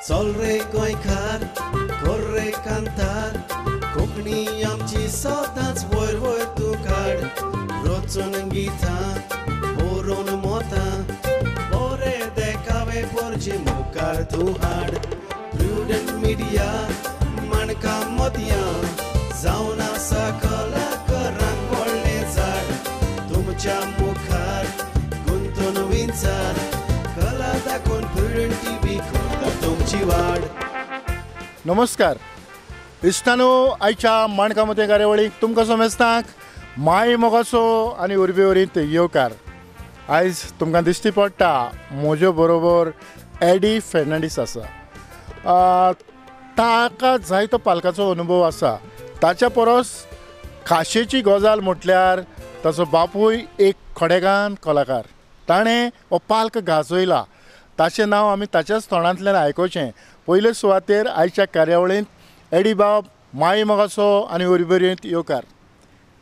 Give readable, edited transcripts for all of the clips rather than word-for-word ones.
चल रे गोंयकार कर रे कांतार कोंकणी आमची सदांच वयर वयर तूं काड रचून गितां बरोवन मोतां बरे देखावे पोरचे मुखार तूं हाड प्रुडंट मिडिया माणकां मोतयां जावन आसा कलाकारांक व्हडलें झाड तुमच्या मुखार गुंतून विंचार कला दाखोवन प्रुडंट टीव्ही करता तुमची वाड. नमस्कार इश्टानो, आयच्या माणकां मोतयां कार्यावळीक तुमकां समेस्तांक माय मोगाचो आनी उर्बे वरीत येवकार. आयज तुमकां दिश्टी पडटा म्हज्या बरोबर एडी फेर्नांडीस आसा. ताका जायतो पालकाचो अनुभव आसा. ताच्या परस खाशेची गजाल म्हटल्यार ताचो बापूय एक खडेगान कलाकार. ताणें हो पाल्क गाजयला. ताचें नांव आमी ताच्याच तोंडांतल्यान आयकुचें. पयले सुवातेर आयच्या कार्यावळींत एडी बाब माय मोगाचो आनी उर्बेरीत येवकार.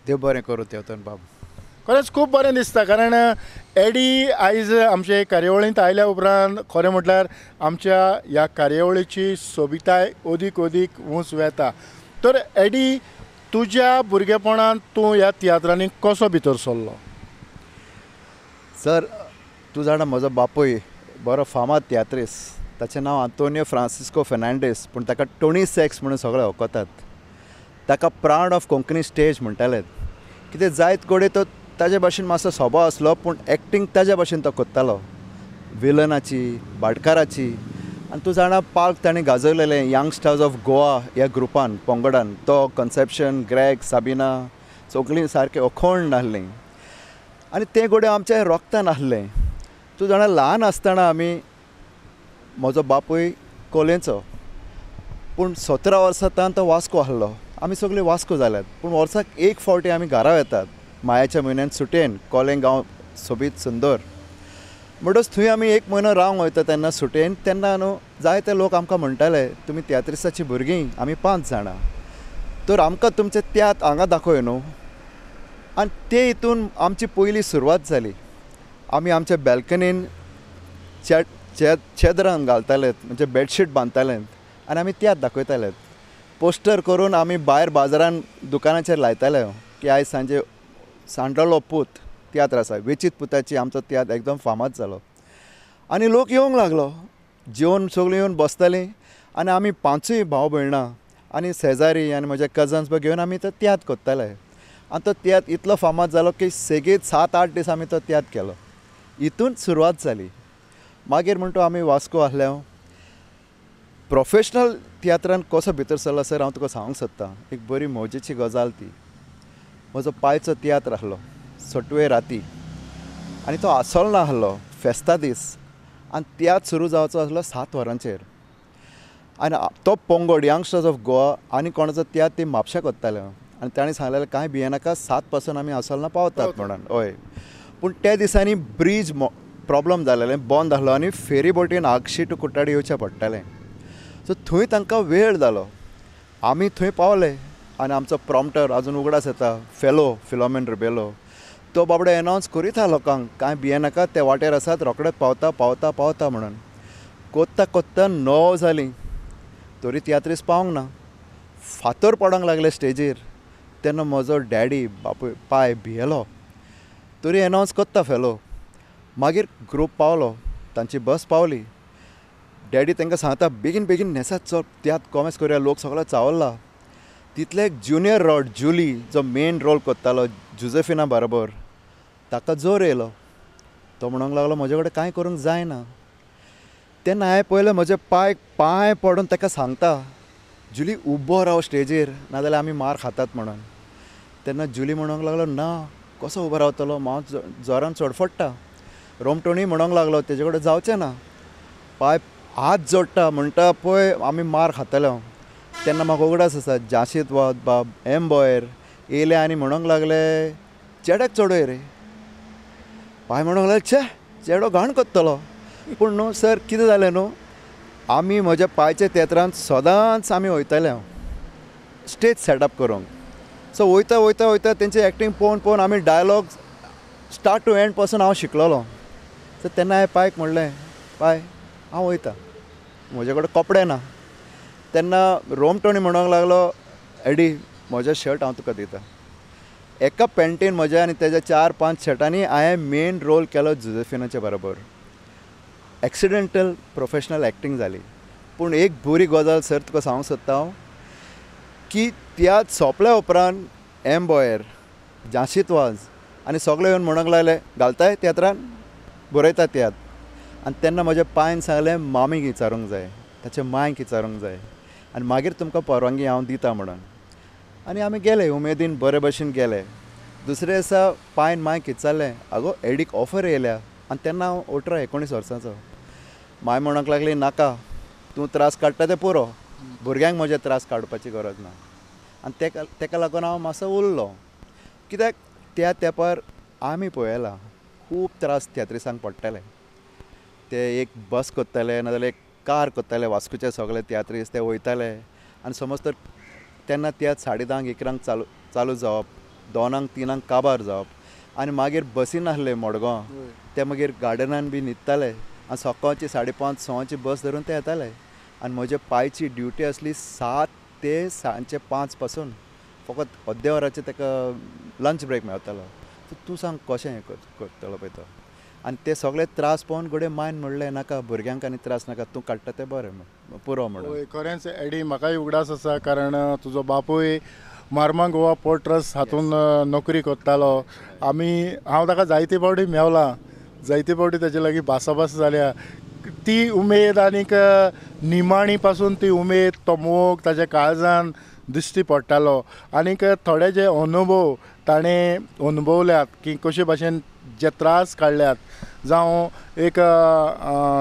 देव बरें करूं तेवतन बाब. खरेंच खूब बरें दिसता कारण एडी आयज आमचे कार्यावळींत आयल्या उपरांत खरें म्हटल्यार आमच्या ह्या कार्यावळीची सोबिताय अदीक अदीक उंच वेता. तर एडी, तुज्या भुरगेपणांत तूं ह्या तियात्रांनी कसो भितर सरलो? सर, तूं जाणा म्हजो बापूय बरो फामाद तियात्रीस. ताचें नांव आंतोनियो फ्रांसिस्को फेर्नांडीस, पूण ताका टोनी सॅक्स म्हणून सगळे वळखतात. ताका प्राउड ऑफ कोंकणी स्टेज म्हणटाले. कितें जायत कडेन तो ताजे भाशेन मातसो सोबो आसलो, पूण एक्टींग ताज्या भाशेन तो करतालो, विलनाची, भाटकाराची. आनी तूं जाणा पार्क ताणें गाजयलेलें यंगस्टर्स ऑफ गोवा ह्या ग्रुपान, पंगडान. तो कन्सेप्शन, ग्रॅग, साबिना सगळीं सारकें अखंड आसलीं आनी तें घडये आमच्या रोगतान आसलें. तूं जाणा ल्हान आसतना आमी, म्हजो बापूय कोलेंचो, पूण 17 वर्सां तान तो वास्को आसलो. आमी सगळीं वास्को जाल्यात, पूण वर्साक एक फावटी आमी घरा वेतात मायाच्या म्हयन्यान सुटयेन. कोलें गांव सोबीत सुंदर म्हणटच थंय आमी एक म्हयनो रावंक वयता तेन्ना सुटयेन. तेन्ना न्हू जायते लोक आमकां म्हणटाले तुमी तियात्रिस्ताचीं भुरगीं, आमी 5 जाणां, तर आमकां तुमचे तियात्र हांगा दाखय न्हू. आनी ते हितून आमची पयली सुरवात जाली. आमी आमच्या बॅल्कनीन चेदरान घालताले, म्हणजे बेडशीट बांदताले आनी आमी तियात्र दाखयताले. पोस्टर करून आमी भायर बाजारान दुकानाचेर लायताले की आयज सांजे सांडलो पूत तियात्र आसा. वेचीत पुताची आमचो तियात्र एकदम फामाद जालो आनी लोक येवंक लागलो. जेवन सगळीं येवन बसतालीं आनी आमी 5 भाव भयणां आनी शेजारी आनी म्हजे कजन्स बी घेवन आमी तो तियात्र करताले. आनी तो तियात्र इतलो फामाद जालो की सेगीत 7-8 दीस आमी तो तियात्र केलो. हितून सुरवात जाली. मागीर म्हणटा आमी वास्को आसले. प्रोफेशनल तियात्रान कसो भितर सरलो सर हांव तुका सांगूंक सोदतां. एक बरी मजेची गजाल ती. म्हजो पायचो तियात्र आसलो सटवे राती आनी तो आसोलना आसलो, फेस्ता दीस. आनी तियात्र सुरू जावचो आसलो 7 वरांचेर. आनी तो पंगड यंगस्टर्स ऑफ गोवा आनी कोणाचो तियात्र ती म्हापशा करताले आनी ताणें सांगलेलें कांय भियेनाका, 7 पासून आमी आसोलना पावतात म्हणून. हय, पूण त्या दिसांनी ब्रीज प्रॉब्लम जालेलें, बंद आसलो आनी फेरी बोटीन आगशी टू कुट्टाडी येवचें पडटालें. सो थंय तांकां वेळ जालो. आमी थंय पावले आनी आमचो प्रॉम्प्टर आजून उगडास येता, फेलो फिलोमेन रिबेलो, तो बाबडो एनावन्स करीत आहा लोकांक कांय भियेनाका, ते वाटेर आसात, रोखडेच पावता पावता पावता म्हणून. कोत्ता कोत्ता 9 जालीं तरी तियात्रीस पावंक ना. फातर पडोंक लागले स्टेजीर. तेन्ना म्हजो डॅडी बापूय पाय भियेलो, तरी एनावन्स कोत्ता फेलो. मागीर ग्रूप पावलो, तांची बस पावली. डॅडी तांकां सांगता बेगीन बेगीन न्हेसात, चल तियात्र कॉमेस करुया, लोक सगळो चावल्ला. तितले एक ज्युनियर रॉड जुली जो मेन रोल करतालो जुजेफिना बरोबर, ताका जोर येयलो. तो म्हणूंक लागलो म्हजे कडेन कांय करूंक जायना. तेन्ना हांवें पळयलें म्हजे पांय पांय पडून ताका सांगता, जुली उबो राव स्टेजीर, नाजाल्यार आमी मार खातात म्हणून. तेन्ना जुली म्हणूंक लागलो ना, कसो उबो रावतलो, हांव जोरान चडफडटा. रोमटोणी म्हणूंक लागलो तेजे कडेन जावचें ना. पांय हात जोडटा म्हणटा पळय आमी मार खातले. तेन्ना म्हाका उगडास आसा जाशीत वाद बाब एम बॉयर येयले आनी म्हणूंक लागले चेड्याक चडय रे. पाय म्हणूंक लागले छे चेडो घाण करतलो. पूण न्हू सर कितें जालें न्हू, आमी म्हज्या पायच्या तियात्रांत सदांच आमी वयताले स्टेज सेटअप करूंक. सो वयता वयता वयता तेंची एक्टींग पळोवन पळोवन आमी डायलॉग स्टार्ट टू एंड पासून हांव शिकलेलो. सो तेन्ना हांवें पायक म्हणलें, पाय हांव वयता, म्हजे कडेन कपडे ना. तेन्ना रोम टोनी म्हणूंक लागलो, एडी म्हजें शर्ट हांव तुका दिता. एका पेंटीन म्हज्या आनी तेज्या 4-5 शर्टांनी हांवें मेन रोल केलो जुजेफिनाच्या बरोबर. एक्सिडेंटल प्रोफेशनल एक्टींग जाली. पूण एक बरी गजाल सर तुका सांगूंक सोदता हांव की तियात्र सोंपल्या उपरांत एम बॉयर, जाशीत वाज आनी सगळे येवन म्हणूंक लागले घालताय तियात्रान, बरयता तियात्र. आनी तेन्ना म्हज्या पायन सांगलें मामीक विचारूंक जाय, ताच्या मांयक विचारूंक जाय आनी मागीर तुमकां परवानगी हांव दिता म्हणून. आनी आमी गेले उमेदीन बरे भशेन गेले. दुसरे दिसा पायन मांयक विचारलें, आगो एडीक ऑफर येयल्या. आनी तेन्ना हांव 18-19 वर्सांचो. मांय म्हणूंक लागली नाका, तूं त्रास काडटा ते पुरो, भुरग्यांक म्हजे त्रास काडपाची गरज ना. आनी तेका लागून हांव मातसो उरलो. कित्याक त्या तेंपार आमी पळयलां खूब त्रास तियात्रिसांक पडटाले. ते एक बस करताले नाजाल्यार एक कार करताले, वास्कोचे सगळे तियात्रिस्त ते वयताले. आनी समज तर तेन्ना तियात्र 10:30 11 चालू जावप, 2 3 काबार जावप. आनी मागीर बसी नासले मडगांव, ते मागीर गार्डनान बी न्हिदताले आनी सकाळची 5:30 6 बस धरून ते येताले. आनी म्हज्या पायची ड्युटी आसली 7 ते सांजचे 5 पासून, फकत अर्दे वराचें ताका लंच ब्रेक मेळटालो. तूं सांग कशें हें करतलो पळय तो. आनी ते सगळे त्रास पळोवन घडये मायन म्हणलें नाका भुरग्यांक आनी त्रास नाका, तूं काडटा तें बरें पुरो म्हणून. खरेंच एडी म्हाकाय उगडास आसा, कारण तुजो बापूय मार्मा गोवा पोर्ट ट्रस्ट हातून नोकरी करतालो. आमी हांव ताका जायते फावटी मेवला, जायते फावटी ताजे लागीं भासाभास जाल्या. ती उमेद आनीक निमाणी पासून ती उमेद, तो मोग ताच्या काळजान दिश्टी पडटालो. आनीक थोडे जे अनुभव ताणें अनुभवल्यात की कशे भाशेन जे त्रास काडल्यात, जावं एक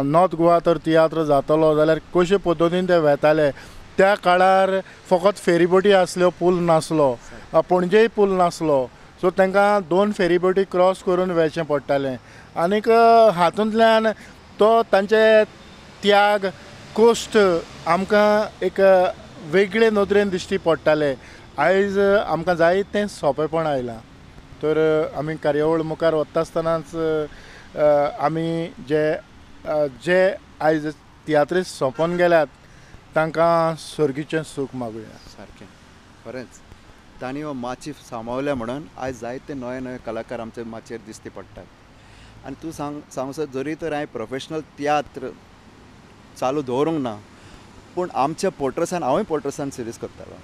नॉर्थ गोवा तर तियात्र जातलो जाल्यार कशे पद्दतीन ते वेताले. त्या काळार फकत फेरीबोटी आसल्यो, पूल नासलो, पणजेय पूल नासलो. सो तांकां 2 फेरीबोटी क्रॉस करून वचचें पडटालें. आनीक हातूंतल्यान तो तांचे त्याग कश्ट आमकां एक वेगळे नदरेन दिश्टी पडटाले. आयज आमकां जायतें सोंपेपण आयलां. तर आमी कार्यावळ मुखार वता आसतनाच आमी जे जे आयज तियात्रीस्त सोंपोन गेल्यात तांकां सर्गीचें सूख मागुया. सारकें खरेंच तांणी हो माची सांबाळल्या म्हणून आयज जायते नवे नवे कलाकार आमचे माचयेर दिश्टी पडटात. आनी तूं सांग सर, जरी तर हांवें प्रोफेशनल तियात्र चालू दवरूंक ना, पूण आमच्या पोर्ट्रसान, हांवूय पोर्ट्रसान सिरीज करतालो.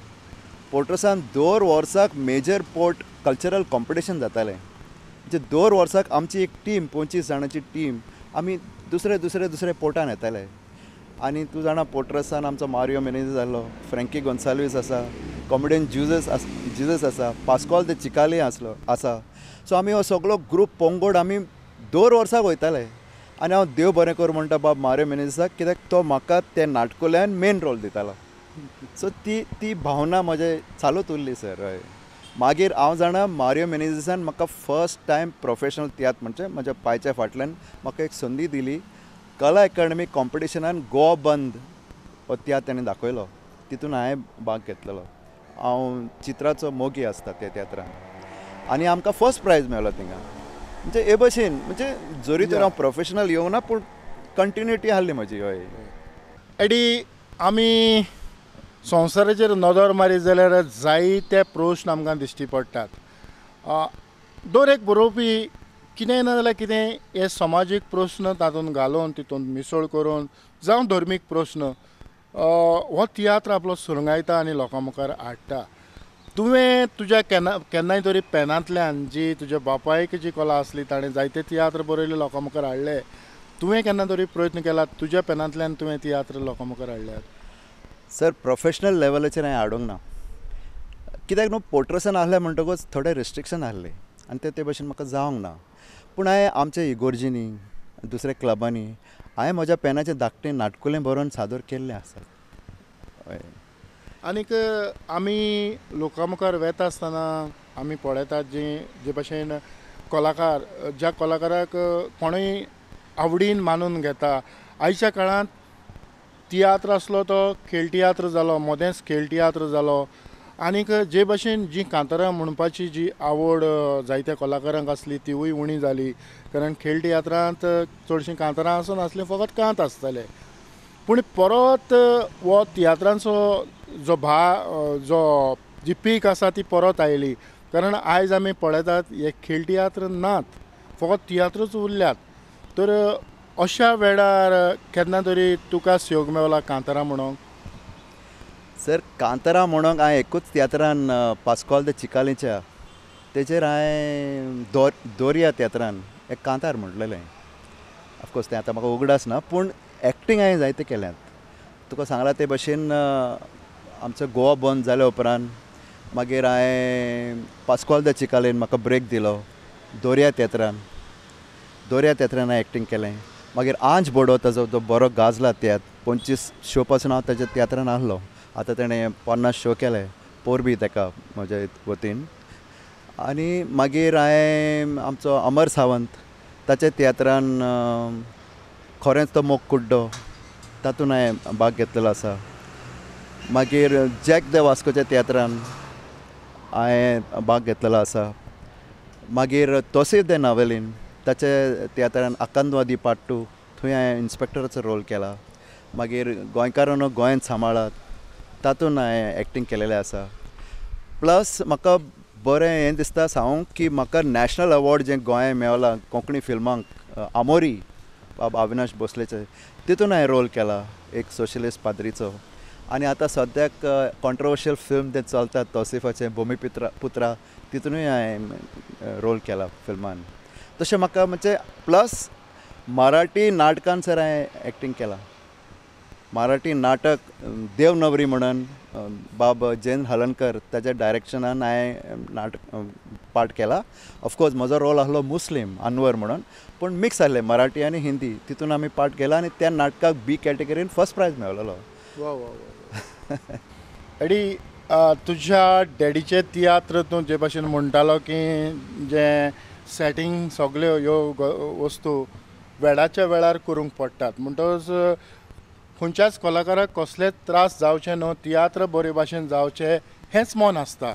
पोर्ट्रसान दर वर्साक मेजर पोर्ट कल्चरल कॉम्पिटिशन जातालें. म्हणजे दर वर्साक आमची एक टीम, 25 जाणांची टीम, आमी दुसरे दुसरे दुसरे पोर्टान येताले. आनी तूं जाणा पोर्ट्रसान आमचो मारियो मेनेजीस आसलो, फ्रँकी गोन्साल्वीस आसा, कॉमेडियन जुजस आसा, पास्कॉल दे चिकाली आसलो आसा. सो आमी हो सगळो ग्रूप पंगड आमी दर वर्साक वयताले. आनी हांव देव बरें कर म्हणटा बाब मारियो मेनेजीसाक, कित्याक तो म्हाका ते नाटकुल्यान मेन रोल दितालो. सो ती ती भावना म्हजे चालूच उरली सर. हय, मागीर हांव जाणा मारियो मेनेजीसान म्हाका फर्स्ट टायम प्रोफेशनल तियात्र म्हणजे म्हज्या पांयच्या फाटल्यान म्हाका एक संदी दिली. कला एकाडमी कॉम्पिटिशनान गोवा बंद हो तियात्र ताणें दाखयलो, तितून हांवें भाग घेतलेलो. हांव चित्राचो मोगी आसता त्या तियात्रान आनी आमकां फर्स्ट प्रायज मेळ्ळो थिंगा. म्हणजे हे भशेन, म्हणजे जरी तर हांव प्रोफेशनल येवना ना, पूण कंटिन्युटी आहली म्हजी. हय एडी, आमी संवसाराचेर नदर मारीत जाल्यार जायते प्रस्न आमकां दिश्टी पडटात. दर एक बरोवपी कितेंय ना जाल्यार कितें हे समाजीक प्रस्न तातूंत घालून तितूंत मिसळ करून, जावं धर्मीक प्रस्न, हो तियात्र आपलो सुरंगायता आनी लोकां मुखार हाडटा. तुवें तुज्या केन्ना केन्नाय तरी पेनांतल्यान जी तुज्या बापायक जी कला आसली, ताणें जायते तियात्र बरयले, लोकां मुखार हाडले, तुवें केन्ना तरी प्रयत्न केला तुज्या पेनांतल्यान तुवें तियात्र लोकां मुखार हाडल्यात? सर, प्रोफेशनल लेवलाचेर हांवें हाडूंक ना, कित्याक न्हू पोर्ट्रसान आहलें म्हणटकूच थोडे रिस्ट्रिक्शन आहले आनी ते भशेन म्हाका जावंक ना. पूण हांवें आमच्या इगोर्जींनी, दुसऱ्या क्लबांनी हांवें म्हज्या पेनाचें धाकटें नाटकुलें बरोवन सादर केल्लें आसा. हय, आनीक आमी लोकां मुखार वेता आसतना आमी पळयतात जी जे भशेन कलाकार, ज्या कलाकाराक कोणूय आवडीन मानून घेता. आयच्या काळांत तियात्र आसलो तो खेळ तियात्र जालो, मदेंच खेळ तियात्र जालो. आनीक जे भशेन जी कांतारां म्हणपाची जी आवड जायत्या कलाकारांक आसली तिवूय उणी जाली, कारण खेळ तियात्रांत चडशीं कांतारां आसनासलीं, फकत कांत आसताले. पूण परत हो तियात्रांचो जो जो जी पीक आसा ती परत आयली. कारण आयज आमी पळयतात हे खेळ तियात्र नात, फकत तियात्रूच उरल्यात. तर अशा वेळार केन्ना तरी तुका सहयोग मेवला कांतारां म्हणूंक? सर, कांतारां म्हणूंक हांवें एकूच तियात्रान पास्कोल the चिकालीच्या तेचेर हांवें दोरिया तियात्रान एक कांतार म्हटलेलें. ऑफकोर्स तें आतां म्हाका उगडास ना, पूण एक्टींग हांवें जायते केल्यात. तुका सांगलां ते भशेन आमचो गोवा बंद जाल्या उपरांत मागीर हांवें पास्कोल the चिकालीन म्हाका ब्रेक दिलो. दोरिया तियात्रान हांवें एक्टींग केलें. मागीर आंज बोडो ताजो जो बरो गाजला तियात्र, 25 शो पासून हांव ताच्या तियात्रान आहलो. आतां तेणें 50 शो केले पोरबी ताका म्हज्या वतीन. आनी मागीर हांवें आमचो अमर सावंत ताच्या तियात्रान खरेंच तो मोग कुड्डो तातूंत हांवें भाग घेतलेलो आसा. मागीर जॅक the वास्कोच्या तियात्रान हांवें भाग घेतलेलो आसा. मागीर तोसीफ the नावेलीन ताच्या तियात्रान आकांतवादी पार्ट 2 थंय हांवें इन्स्पेक्टराचो रोल केला. मागीर गोंयकारांनो गोंयांत सांबाळात तातूंत हांवें एक्टींग केलेलें आसा. प्लस म्हाका बरें हें दिसता सांगूंक की म्हाका नॅशनल अवॉर्ड जें गोंयांत मेवला कोंकणी फिल्मांक आमोरी बाब अविनाश भोसलेचें तितून हांवें रोल केला एक सोशलिस्ट पाद्रीचो. आनी आतां सद्याक कॉन्ट्रोवर्शियल फिल्म तें चलता तोसिफाचें भूमी पुत्रा तितूनय हांवें रोल केला फिल्मान. तशें म्हाका म्हणजे प्लस मराठी नाटकान सर हांवें एक्टींग केलां. मराठी नाटक देव नवरी म्हणून बाब जयंत हलनकर ताच्या डायरेक्शनान हांवें नाटक पार्ट केला. ऑफकोर्स म्हजो रोल आसलो मुस्लीम अनवर म्हणून, पूण मिक्स आसलें मराठी आनी हिंदी, तितून आमी पार्ट केला आनी त्या नाटकाक बी कॅटेगरीन फर्स्ट प्रायज मेळलेलो. वा वा वा. एडी, तुज्या डॅडीचे तियात्र तूं जे भाशेन म्हणटालो की जें सेटींग सगल्यो ह्यो वस्तू वेळाच्या वेळार करूंक पडटात, म्हणटकच खंयच्याच कलाकाराक कसलेच त्रास जावचे न्हू, तियात्र बरे भाशेन जावचे हेंच मन आसता.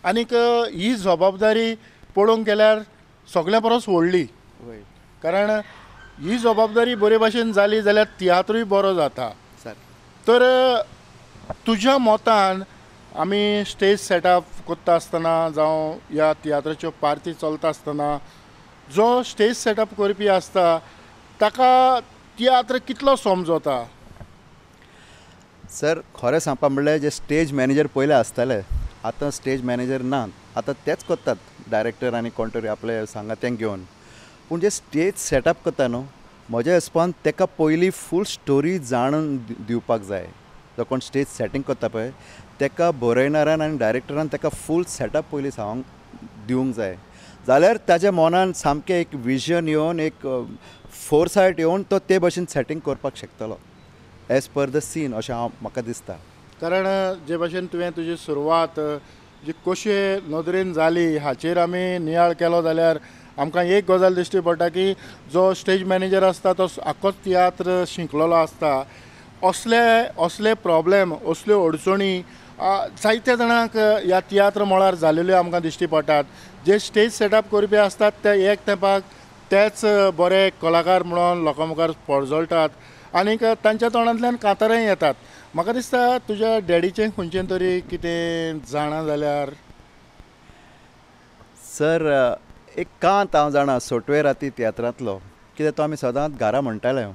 आनीक ही जबाबदारी पळोवंक गेल्यार सगळ्या परस व्हडली, कारण ही जबाबदारी बरे भाशेन जाली जाल्यार तियात्रूय बरो जाता. तर तुज्या मतान आमी स्टेज सेटअप करता आसतना जावं ह्या तियात्राच्यो पार्टी चलता आसतना जो स्टेज सेटअप करपी आसता ताका तियात्र कितलो समजता? सर, खरें सांगपा म्हणल्यार जे स्टेज मॅनेजर पयले आसताले आतां स्टेज मॅनेजर ना, आतां तेच करतात डायरेक्टर आनी कोण तरी आपले सांगात्यांक घेवन. पूण जे स्टेज सेटअप करता न्हू, म्हज्या हिसपान ताका पयलीं फूल स्टोरी जाणून दिवपाक जाय. जो कोण स्टेज सेटींग करता पळय ताका बरयणारान आनी डायरेक्टरान ताका फूल सेटअप पयलीं सांगूंक दिवंक जाय, जाल्यार ताज्या मनान सामकें एक विजन येवन एक फोरसायट येवन तो ते भशेन सेटींग करपाक शकतलो एज पर the scene, अशें हांव म्हाका दिसता. कारण जे भशेन तुवें तुजी सुरवात जी कशे नदरेन जाली हाचेर आमी नियाळ केलो जाल्यार आमकां एक गजाल दिश्टी पडटा की जो स्टेज मॅनेजर आसता तो आख्खोच तियात्र शिंकलेलो आसता. असले असले प्रॉब्लेम, असल्यो अडचणी जायत्या जाणांक ह्या तियात्र मळार जालेल्यो आमकां दिश्टी पडटात. जे स्टेज सेटअप करपी आसतात ते एक तेंपाक तेच बरे कलाकार म्हणून लोकां मुखार परजळटात आनीक तांच्या तोंडांतल्यान कांतारांय येतात. म्हाका दिसता तुज्या डॅडीचें खंयचें तरी कितें जाणा जाल्यार? सर, एक कांत हांव जाणा सोटवे राती तियात्रांतलो, कित्याक तो आमी सदांच घरा म्हणटाले.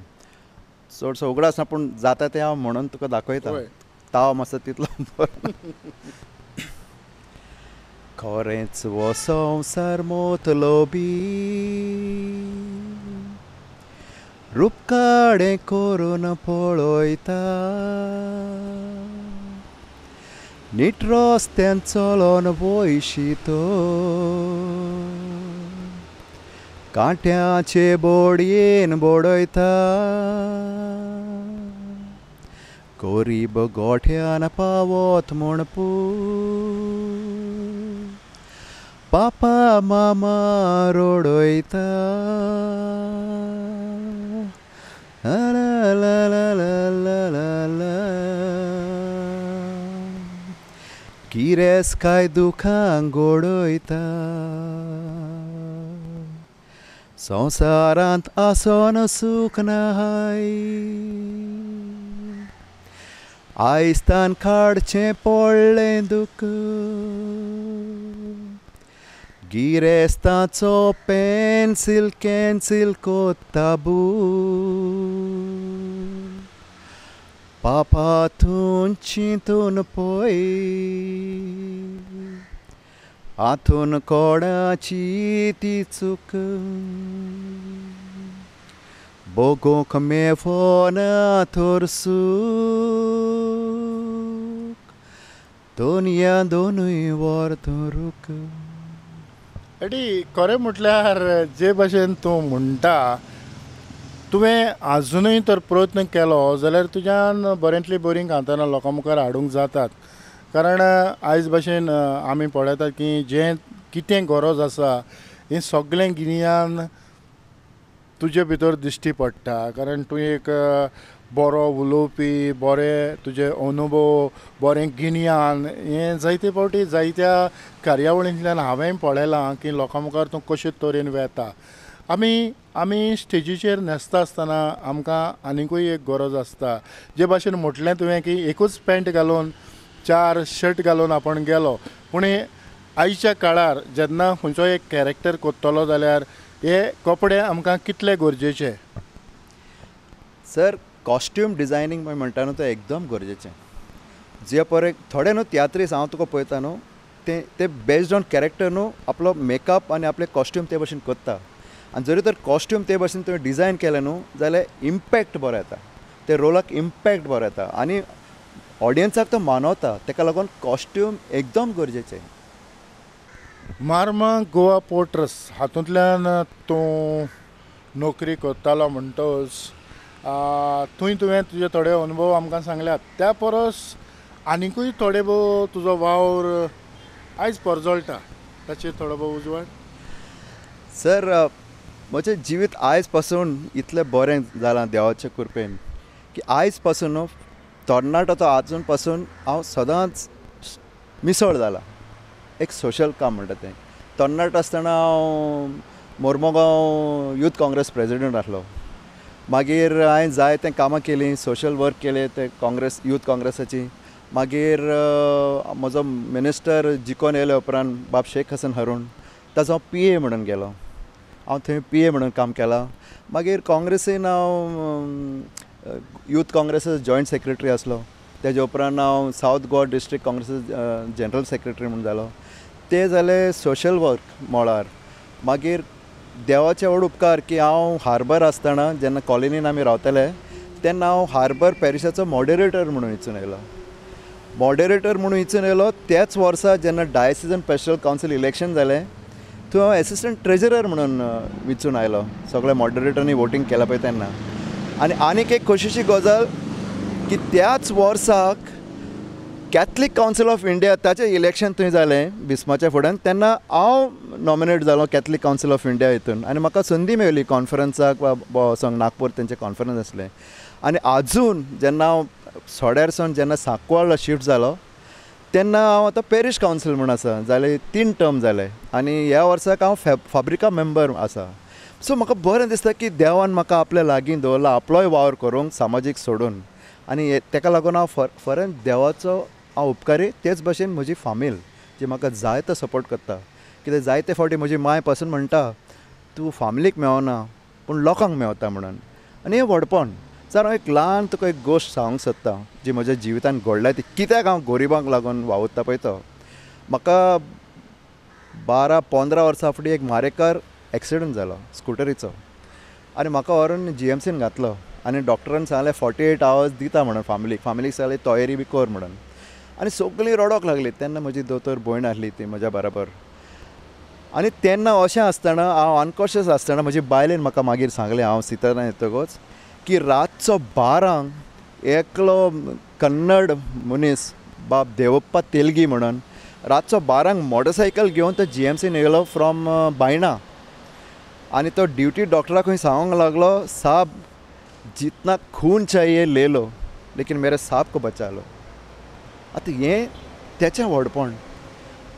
चडसो उगडास ना, पूण जाता तें हांव म्हणून तुका दाखयता. ताव मातसो तितलो बरो. खरेंच हो संवसार मोतलो बी रुपकाडें करून पळयता, नीट रस्त्यान चलोन वयशी तो कांट्याचे बोडयेन बोडयता, गरीब गोठ्यान पावत म्हूण पापा मामा रोडयता. ला ला ला ला ला ला गिरेस काय दुखांक गोडयता, संवसारांत आसोन सूख नाय, आयस्तान काडचें पडलें दुख गिरेस्ताचो पेन्सील कॅन्सील कोत्ता पापा तूं चिंतून पळय आतून कोणाची ती चूक बगोंक मेवना तर सूख दोनया दोनूय वर धरूक. एडी खरें म्हटल्यार जे भाशेन तूं म्हणटा तुवें आजुनूय तर प्रयत्न केलो जाल्यार तुज्यान बऱ्यांतली बरीं कांतारां लोकां मुखार हाडूंक जातात. कारण आयज भाशेन आमी पळयतात की जें कितें गरज आसा हें सगळें गिन्यान तुजे भितर दिश्टी पडटा. कारण तूं एक बरो उलोवपी, बरे तुजे अनुभव, बरें गिन्यान हें जायते फावटी जायत्या कार्यावळींतल्यान हांवें पळयलां की लोकां मुखार तूं कशे तरेन वेता. आमी आमी स्टेजीचेर न्हेसता आसतना आमकां आनिकूय एक गरज आसता. जे भाशेन म्हटलें तुवें की एकूच पॅन्ट घालून चार शर्ट घालून आपूण गेलो, पूण आयच्या काळार जेन्ना खंयचो एक कॅरेक्टर करतलो जाल्यार हे कपडे आमकां कितले गरजेचे? सर, कॉस्ट्यूम डिजायनींग म्हणटा न्हू तें एकदम गरजेचें. जे परे थोडे न्हू तियात्रीस हांव तुका पळयता न्हू ते ते बेज्ड ऑन कॅरेक्टर न्हू आपलो मेकअप आनी आपले कॉस्ट्यूम ते भशेन करता. आनी जरी तर कॉस्ट्यूम ते भशेन तुवें डिजायन केलें न्हू जाल्यार इम्पॅक्ट बरो येता, ते रोलाक इम्पॅक्ट बरो येता आनी ऑडियन्साक तो मानवता. तेका लागून कॉस्ट्यूम एकदम गरजेचें. मार्मा गोवा पोर्ट ट्रस्ट हातूंतल्यान तूं नोकरी करतालो म्हणटच थंय तुवें तुजे थोडे अनुभव आमकां सांगल्यात, त्या परस आनिकूय थोडे भोव तुजो वावर आयज परजळटा ताचेर थोडो भोव उजवाड. सर, म्हजें जिवीत आयज पासून इतलें बरें जालां देवाचे कृपेन की आयज पासून न्हू तरणाटो तो आजून पासून हांव सदांच मिसळ जाला. एक सोशल काम म्हणटा तें. तरणाटो आसतना हांव मोर्मोगांव यूथ काँग्रेस प्रेजिडंट आसलो. मागीर हांवें जायतें कामां केलीं, सोशल वर्क केलें ते काँग्रेस यूथ काँग्रेसाची. मागीर म्हजो मिनिस्टर जिकोन येयल्या उपरांत बाब शेख हसन हरून ताचो हांव पी ए म्हणून गेलो. हांव थंय पी ए म्हणून काम केलां. मागीर काँग्रेसीन हांव यूथ काँग्रेसाचो जॉयंट सेक्रेटरी आसलो. तेजे उपरांत हांव सावथ गोवा डिस्ट्रिक्ट काँग्रेसाचो जनरल सेक्रेटरी म्हूण जालो. ते जाले सोशल वर्क मळार. मागीर देवाचे व्हड उपकार की हांव हार्बर आसतना जेन्ना कॉलनीन आमी रावताले तेन्ना हांव हार्बर पॅरिशाचो मॉडरेटर म्हणून विचून आयलो. मॉडरेटर म्हणून विचून आयलो त्याच वर्सा जेन्ना डायसिजन पेस्टल कावन्सील इलेक्शन जालें थंय हांव एसिस्टंट ट्रेजरर म्हणून विचून आयलो. सगळे मॉडरेटरांनी वोटींग केलां पळय तेन्ना. आनी आनीक एक खोशेची गजाल की त्याच वर्साक कॅथलीक कावन्सील ऑफ इंडिया ताचें इलेक्शन थंय जालें बिस्माच्या फुड्यान, तेन्ना हांव नॉमिनेट जालो कॅथलीक कावन्सील ऑफ इंडिया हितून आनी म्हाका संदी मेळ्ळी कॉन्फरन्साक वा वचोंक. नागपूर तेंचें कॉन्फरन्स आसलें. आनी आजून जेन्ना हांव सड्यार सावन जेन्ना सांकवाळ शिफ्ट जालो तेन्ना हांव आतां पॅरीश कावन्सील म्हूण आसा, जाले 3 टर्म जाले आनी ह्या वर्साक हांव फाब्रिका मेंबर आसा. सो म्हाका बरें दिसता की देवान म्हाका आपल्या लागीं दवरला आपलोय वावर करूंक सामाजीक सोडून. आनी तेका लागून हांव फरेन देवाचो हांव उपकारी. तेच भशेन म्हजी फामील जी म्हाका जायतो सपोर्ट करता. कित्याक जायते फावटी म्हजी मांय पासून म्हणटा तूं फामिलीक मेवना पूण लोकांक मेवता म्हणून. आनी हें व्हडपण. सर, हांव एक ल्हान तुका एक गोश्ट सांगूंक सोदता जी म्हज्या जिवितान घडल्या ती. कित्याक हांव गरिबांक लागून वावुरता पळय तो. म्हाका 12-15 वर्सां फावटी एक मारेकार एक्सिडंट जालो स्कुटरीचो आनी म्हाका व्हरून जी एम सीन घातलो आनी डॉक्टरान सांगलें 48 आवर्स दिता म्हणून फामिलीक. फामिलीक सांगलें तयारी बी कर म्हणून. आनी सगळीं रडोंक लागलीं. तेन्ना म्हजी दोतोर भयण आसली ती म्हज्या बराबर. आनी तेन्ना अशें आसतना हांव अनकॉन्शियस आसतना म्हजी बायलेन म्हाका मागीर सांगलें हांव सितारान येतकच की रातचो 12 एकलो कन्नड मनीस बाब देवप्पा तेलगी म्हणून रातचो 12 मोटरसायकल घेवन तो जी एम सीन येयलो फ्रॉम बायणा. आनी तो ड्युटी डॉक्टराक खंय सांगूंक लागलो, साहब जितना खून चाहिए ले लो लेकिन मेरे साहब को बचा लो. आतां हें तेचें व्हडपण.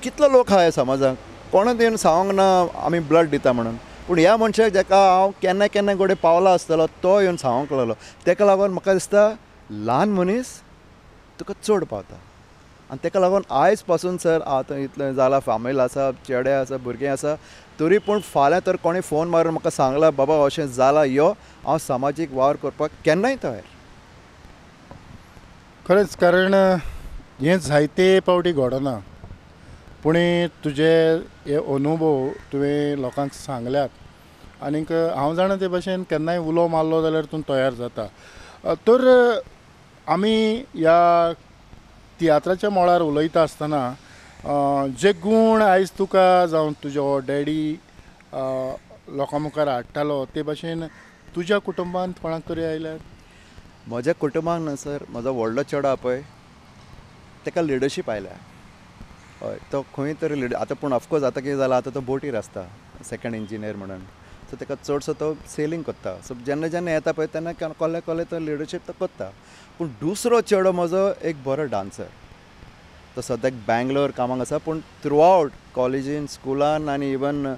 कितलो लोक आहा समाजाक कोणूच येवन सांगूंक ना आमी ब्लड दिता म्हणून, पूण ह्या मनशाक जेका हांव केन्ना केन्ना गोडे पावला आसतलो तो येवन सांगूंक लागलो. तेका लागून म्हाका दिसता ल्हान मनीस तुका चड पावता. आनी ताका लागून आयज पासून सर आतां इतलें जालां, फामील आसा, चेडे आसा, भुरगीं आसा, तरी पूण फाल्यां तर कोणी फोन मारून म्हाका सांगलां बाबा अशें जालां यो, हांव सामाजीक वावर करपाक केन्नाय तयार. खरेंच, कारण हें जायते पावटी घडना, पूण तुजे हे अनुभव तुवें लोकांक सांगल्यात आनीक हांव जाणा ते भशेन केन्नाय उलो मारलो जाल्यार तूं तयार जाता. तर आमी ह्या तियात्राच्या मळार उलयता आसतना जे गूण आयज तुका जावं तुजो डॅडी लोकां मुखार हाडटालो ते भशेन तुज्या कुटुंबांत कोणाक तरी आयल्यात? म्हज्या कुटुंबान न्हू सर, म्हजो व्हडलो चेडो पळय ताका लिडरशीप आयल्या. हय, तो खंय तरी लिडर आतां, पूण ऑफकोर्स आतां कितें जालां, आतां तो बोटीर आसता सेकंड इंजिनियर म्हणून, सो ताका चडसो तो सेलींग करता. सो जेन्ना जेन्ना येता पळय तेन्ना कोल्ले कोल्ले तो लिडरशीप तो करता. पूण दुसरो चेडो म्हजो एक बरो डान्सर, तो सद्याक बँगलोर कामाक आसा, पूण थ्रू आवट कॉलेजीन, स्कुलान आनी इवन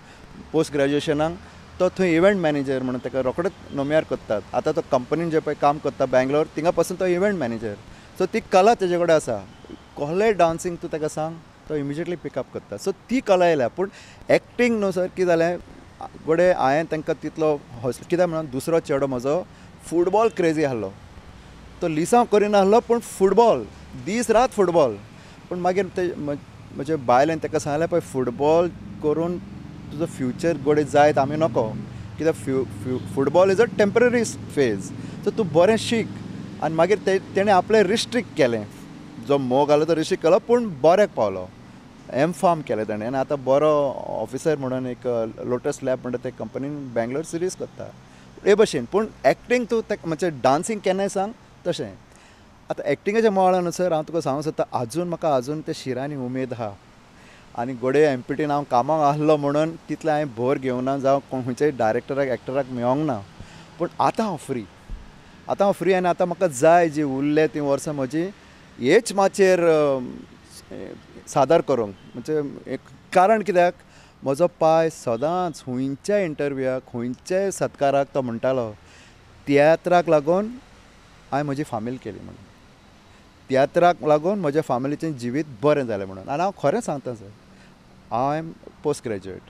पोस्ट ग्रेज्युएशनाक तो थंय इव्हेंट मॅनेजर म्हणून ताका रोखडेच नोमियार करतात. आतां तो कंपनीन जे पळय काम करता बँगलोर, थिंगा पासून तो इव्हेंट मॅनेजर. सो ती कला तेजे कडेन आसा. कहले डांसींग तूं ताका सांग, तो इमिजिएटली पिकअप करता. सो ती कला येयल्या. पूण एक्टींग न्हू सर, कितें जालें घडये हांवें तांकां तितलो हौसलो कित्याक म्हणून दुसरो चेडो म्हजो फुटबॉल क्रेजी आहलो, तो लिसांव करिनासलो पूण फुटबॉल दीस रात फुटबॉल. पूण मागीर ते म्हजे बायलेन ताका सांगलें पळय फुटबॉल करून तुजो फ्युचर घडये जायत आमी नको, कित्याक football is a temporary phase, so तूं बरें शीक. आनी मागीर तेणें आपलें रिस्ट्रिक्ट केलें, जो मोग आसलो तो रिस्ट्रिक्ट केलो, पूण बऱ्याक पावलो. एम फार्म केलें ताणें आनी आतां बरो ऑफिसर म्हणून एक लोटस लॅब म्हणटा ते कंपनीन बँगलोर सिरीज करता हे भशेन. पूण एक्टींग तूं ताका म्हणजे डांसींग केन्नाय सांग तशें. आतां एक्टिंगाच्या मळार न्हू सर, हांव तुका सांगूंक सोदता आजून म्हाका आजून ते शिरांनी उमेद आहा. आनी घडये एम पी टीन हांव कामाक आहलो म्हणून तितलें हांवें भर घेवना, जावं खंयच्याय डायरेक्टराक एक्टराक मेळोंक ना, पूण आतां हांव फ्री, आतां हांव फ्री आनी आतां म्हाका जाय जी उरले तीं वर्सां म्हजी हेच माचयेर सादर करूंक. म्हणजे एक कारण कित्याक म्हजो पाय सदांच खंयच्याय इंटरव्यूआक खंयच्याय सत्काराक तो म्हणटालो तियात्राक लागून हांवें म्हजी फामील केली म्हणून, तियात्राक लागून म्हज्या फामिलीचें जिवीत बरें जालें म्हणून. आनी हांव खरें सांगता सर, हांव पोस्ट ग्रेज्युएट,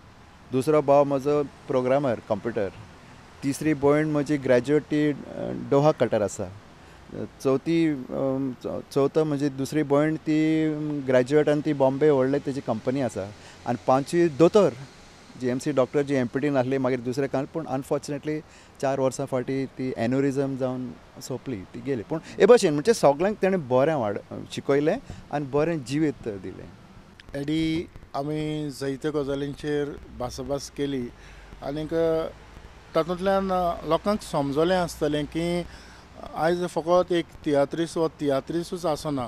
दुसरो भाव म्हजो प्रोग्रामर कंप्युटर, तिसरी भयण म्हजी ग्रेज्युएट ती डोहा कटर आसा, चवथी चवथो म्हजी दुसरी भयण ती ग्रेज्युएट आनी ती बॉम्बे व्हडले तेजी कंपनी आसा, आनी पांचवी दोतोर G M C doctor G M P टीन आसली मागीर दुसरें कारण, पूण अनफॉर्चुनेटली 4 वर्सां फाटीं ती एन्युरिजम जावन सोंपली, ती गेली. पूण हे भशेन म्हणजे सगल्यांक तेणें बरें वाड शिकयलें आनी बरें जिवीत दिलें. एडी, आमी जायत्यो गजालींचेर भासाभास केली आनीक तातूंतल्यान लोकांक समजलें आसतलें की आयज फकत एक तियात्रीस वा तियात्रिसूच आसना,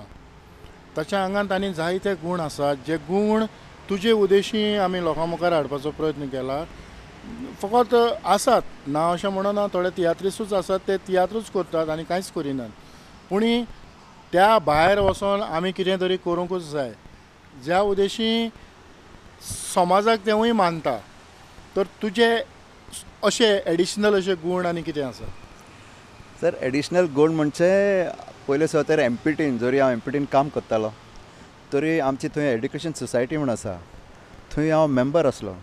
ताच्या आंगांत आनी जायते गूण आसात जे गूण तुजे उद्देशी आमी लोकां मुखार हाडपाचो प्रयत्न केला. फकत आसात ना अशें म्हणना, थोडे तियात्रिसूच आसात ते तियात्रूच करतात आनी कांयच करिनात, पूण त्या भायर वचोन आमी कितें तरी करूंकूच जाय ज्या उद्देशी समाजाक तेवूय मानता. तर तुजे अशे एडिशनल अशे गूण आनी कितें आसा? सर, एडिशनल गूण म्हणजे पयले सुवातेर एम पी टीन, जरी हांव एम पी टीन काम करतालो तरी आमची थंय एड्युकेशन सोसायटी म्हूण आसा, थंय हांव मेंबर आसलो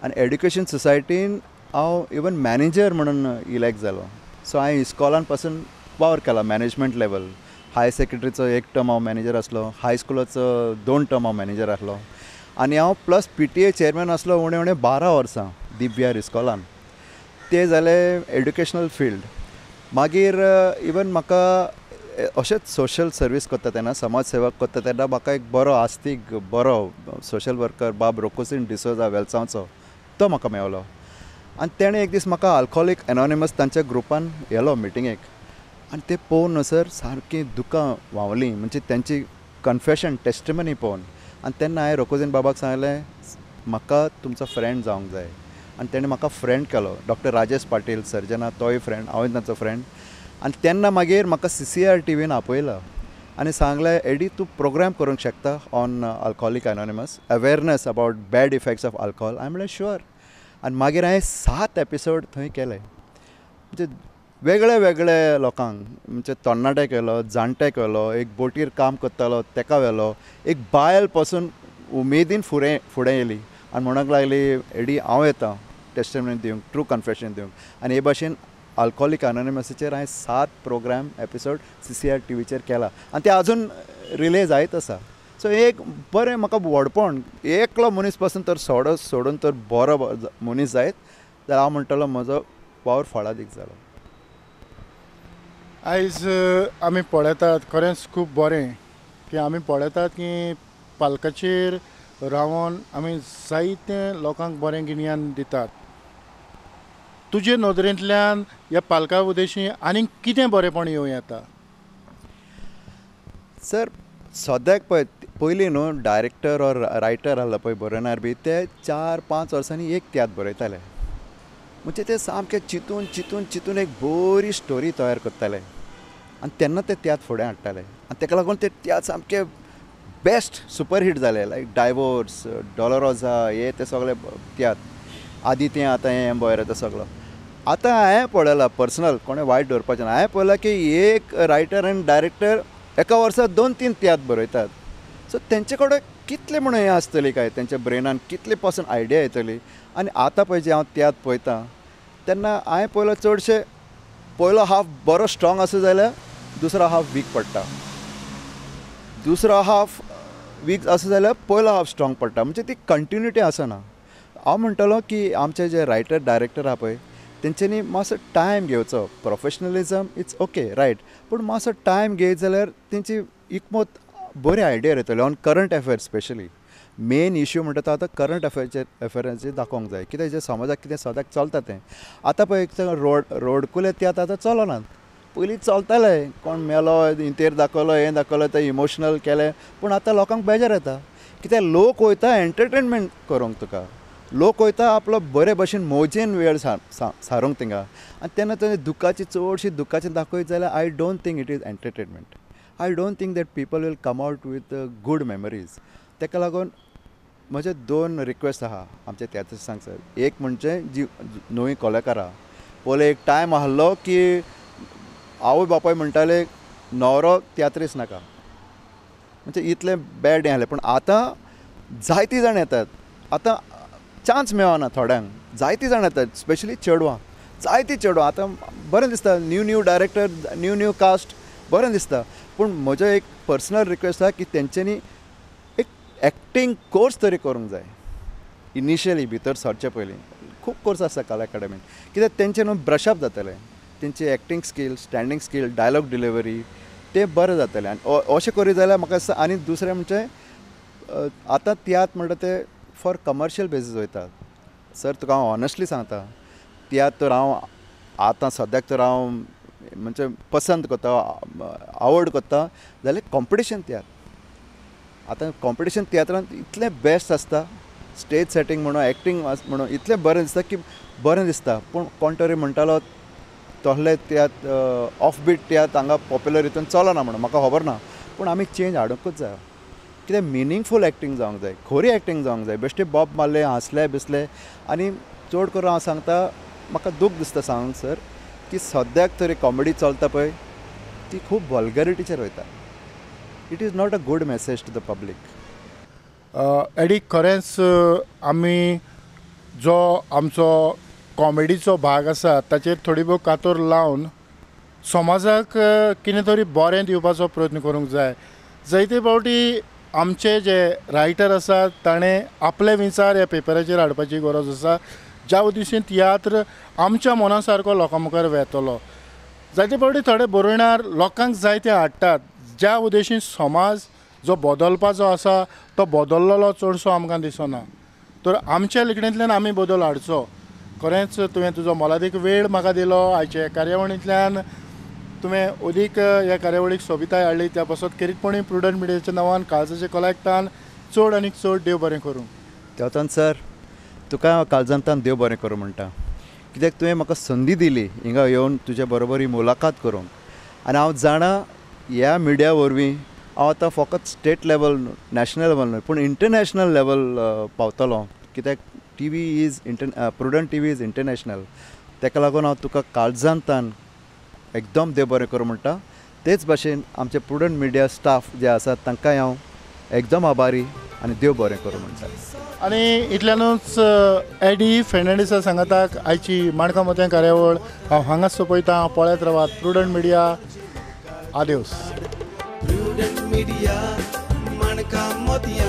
आनी एड्युकेशन सोसायटीन हांव इवन मॅनेजर म्हणून इलेक्ट जालो. सो हांवें इस्कॉलान पासून वावर केला मॅनेजमेंट लेवल, हाय सेक्रेटरीचो एक टर्म हांव मॅनेजर आसलो, हायस्कुलाचो 2 टर्म हांव मॅनेजर आसलो, आनी हांव plus P T A chairman आसलो उणें उणें 12 वर्सां दिव्यार इस्कॉलान. ते जाले एड्युकेशनल फिल्ड. मागीर इवन म्हाका अशेंच सोशल सर्वीस करता तेन्ना, समाज सेवा करता तेन्ना म्हाका एक बरो आस्तीक बरो सोशल वर्कर बाब रोकोसीन डिसोजा वेलसांवचो तो म्हाका मेवलो आनी तेणें एक दीस म्हाका अल्कोहोलीक एनॉनिमस तांच्या ग्रुपान येलो मिटिंगेक आनी ते पळोवन न्हू सर सारकीं दुकां व्हांवलीं, म्हणजे तेंची कन्फेशन टेस्टिमनी पळोवन. आनी तेन्ना हांवें रोकोसीन बाबाक सांगलें म्हाका तुमचो फ्रेंड जावंक जाय आनी तेणें म्हाका फ्रेंड केलो. डॉक्टर राजेश पाटील सर्जना तोय फ्रेंड, हांवूय तांचो फ्रेंड. आनी तेन्ना मागीर म्हाका सी सी आर टी व्हीन आपयलो आनी सांगलें एडी तूं प्रोग्राम करूंक शकता on alcoholic anonymous awareness about bad effects of alcohol. हांवें म्हणलें शुअर. आनी मागीर हांवें 7 एपिसोड थंय केले. म्हणजे वेगळे वेगळे लोकांक म्हणजे तरणाट्याक व्हेलो, जाणट्याक व्हेलो, एक बोटीर काम करतालो तेका व्हेलो, एक बायल पासून उमेदीन फुडें फुडें येयली आनी म्हणूंक लागली एडी हांव येता टेस्टिमनी दिवंक, ट्रू कन्फेशन दिवंक. आनी हे भाशेन अल्कोहोलीक अनोनिमसाचेर हांवें 7 प्रोग्राम एपिसोड CCR टीव्हीचेर केला आनी ते आजून रिले जायत आसा. सो एक बरें म्हाका व्हडपण, एकलो मनीस पासून तर सोडून तर बरो मनीस जायत जाल्यार हांव म्हणटलो म्हजो वावर फळादीक जालो. आयज आमी पळयतात खरेंच खूब बरें की आमी पळयतात की पालकाचेर रावन आमी जायते लोकांक बरें गिन्यान दितात. तुजे नदरेंतल्यान ह्या पालका उद्देशी आनीक कितें बरेंपण येवं येता? सर सद्याक पळय पयलीं न्हू डायरेक्टर ऑर रायटर आहलो पळय बरोवणार बी ते 4-5 वर्सांनी एक तियात्र बरयताले. म्हणजे ते सामके चिंतून चिंतून चिंतून एक बरी स्टोरी तयार करताले आनी तेन्ना ते तियात्र फुडें हाडटाले आनी तेका लागून ते तियात्र सामके बेस्ट सुपरहीट जाले, लायक डायवोर्स, डॉलरोजा, हे ते सगळे तियात्र, आदी तें आतां हें बरें तें सगळो. आतां हांवें पळयलां पर्सनल, कोणें वायट दवरपाचें ना, हांवें पळयलां की एक रायटर आनी डायरेक्टर एका वर्सा 2-3 तियात्र बरयतात. सो तेंचे कडेन कितले म्हणून हें आसतली काय, तेंच्या ब्रेनान कितले पासून आयडिया येतली. आनी आतां पळय जे हांव तियात्र पळयता तेन्ना हांवें पळयलो चडशे पयलो हाफ बरो स्ट्रॉंग आसा जाल्यार दुसरो हाफ वीक पडटा, दुसरो हाफ वीक आसा जाल्यार पयलो हाफ स्ट्रॉंग पडटा, म्हणजे ती कंटिन्युटी आसना. हांव म्हणटलो की आमचे जे रायटर डायरेक्टर आहा पळय तेंच्यांनी मातसो टायम घेवचो. प्रोफेशनलिजम it's okay right, पूण मातसो टायम घेयत जाल्यार तेंची इकमत बरी आयडिया येतली on current affair specially. Main issue म्हणटा तो आतां करंट अफेअराचेर दाखोवंक जाय, कित्याक जें समाजाक कितें सदांच चलता तें. आतां पळय रोडकुले तियात्र आतां चलनात, पयलीं चलताले, कोण मेलो इंतेर दाखयलो, हें दाखयलो, तें इमोशनल केलें, पूण आतां लोकांक बेजार येता कित्याक लोक वयता एंटरटेनमेंट करूंक, तुका लोक वयता आपलो बरे भशेन मौजेन वेळ सारूंक थिंगा. आनी तेन्ना ते दुखाची चडशी दुखाची दाखयत जाल्यार I don't think it is entertainment, I don't think that people will come out with good memories. ताका लागून म्हजे 2 रिक्वेस्ट आहा आमच्या तियात्रिस्तांक सर. एक म्हणजे जी नवीं कलाकारां, पयलीं एक टायम आहलो की आवय बापाय म्हणटाले न्हवरो तियात्रिस्त नाका, म्हणजे इतलें बॅड हें आहलें. पूण आतां जायतीं जाण येतात, आतां चान्स मेळना थोड्यांक, जायतीं जाण येतात स्पेशली चेडवां, जायतीं चेडवां. आतां बरें दिसता, new new director, new new cast, बरें दिसता. पूण म्हजो एक पर्सनल रिक्वेस्ट आहा की तेंच्यांनी एक एक्टींग कोर्स तरी करूंक जाय इनिशियली भितर सरचे पयलीं. खूब कोर्स आसता कला अकाडमीन, कित्याक तेंचे न्हू ब्रशअप जातलें, तेंची acting skill, standing skill, dialogue delivery तें बरें जातलें. आनी अशें करीत जाल्यार म्हाका दिसता. आनी दुसरें म्हणजे आतां तियात्र म्हणटा ते फॉर कमर्शियल बेजीस वयता. सर तुका हांव ऑनेस्टली सांगता, तियात्र तर हांव आतां सद्याक तर हांव म्हणजे पसंत करता, आवड करता, जाल्यार कॉम्पिटिशन तियात्र. आतां कॉम्पिटिशन तियात्रांत इतलें बेस्ट आसता, स्टेज सेटींग म्हणून, एक्टींग म्हणून इतलें बरें दिसता की बरें दिसता. पूण कोण तरी म्हणटालो तसले तियात्र ऑफ बीट तियात्र हांगा पॉप्युलर हितून चलना म्हणून, म्हाका खबर ना, पूण आमी चेंज हाडुंकूच जाय. कित्याक मिनींगफूल एक्टींग जावंक जाय, खरी एक्टींग जावंक जाय. बेश्टे बॉब मारले, हांसले बिसले. आनी चड करून हांव सांगता, म्हाका दूख दिसता सांगूंक सर, की सद्याक तरी कॉमेडी चलता पळय ती खूब वल्गरिटीचेर वयता. It is not a good message to the public. Eddie, खरेंच आमी जो आमचो कॉमेडीचो भाग आसा ताचेर थोडी भोव कातोर लावन समाजाक कितें तरी बरें दिवपाचो प्रयत्न करूंक जाय. जायते फावटी आमचे जे रायटर आसात ताणें आपले विचार ह्या पेपराचेर हाडपाची गरज आसा, ज्या उद्देशीन तियात्र आमच्या मना सारको लोकां मुखार वेतलो. जायते फावटी थोडे बरोवणार लोकांक जाय ते हाडटात, ज्या उद्देशीन समाज जो बदलपाचो आसा तो बदललो चडसो आमकां दिसना. तर आमच्या लिखणेंतल्यान आमी बदल हाडचो. खरेंच तुवें तुजो मोलादीक वेळ म्हाका दिलो आयचे कार्यावळींतल्यान तुवें अदीक ह्या कार्यावळीक सोबिताय हाडली, त्या पासत खेरीतपणी प्रुडंट मिडियाच्या नांवान काळजाचे कलेक्टान चड आनीक चड देव बरें करूं. तेवतान सर तुका काळजांतान देव बरें करूं म्हणटा, कित्याक तुवें म्हाका संदी दिली हिंगा येवन तुज्या बरोबर ही मुलाखत करूंक. आनी हांव जाणा ह्या मिडिया वरवीं हांव आतां फकत स्टेट लेवल, नॅशनल लेवल न्हय पूण इंटरनॅशनल लेवल पावतलो, कित्याक TV is Prudent TV is international. ताका लागून हांव तुका काळजांतान एकदम देव बरें करूं म्हणटा. तेच भाशेन आमचे प्रुडंट मिडिया स्टाफ जे आसात तांकांय हांव एकदम आभारी आनी देव बरें करूं म्हणटा. आनी इतल्यानूच एडी फेर्नांडीसा सांगाताक आयची माणकां मोतयां कार्यावळ हांव हांगाच सोंपयतां. पळयत रावात प्रुडंट मिडिया. आदेवस. प्रुडंट मिडिया माणकां मोतयां.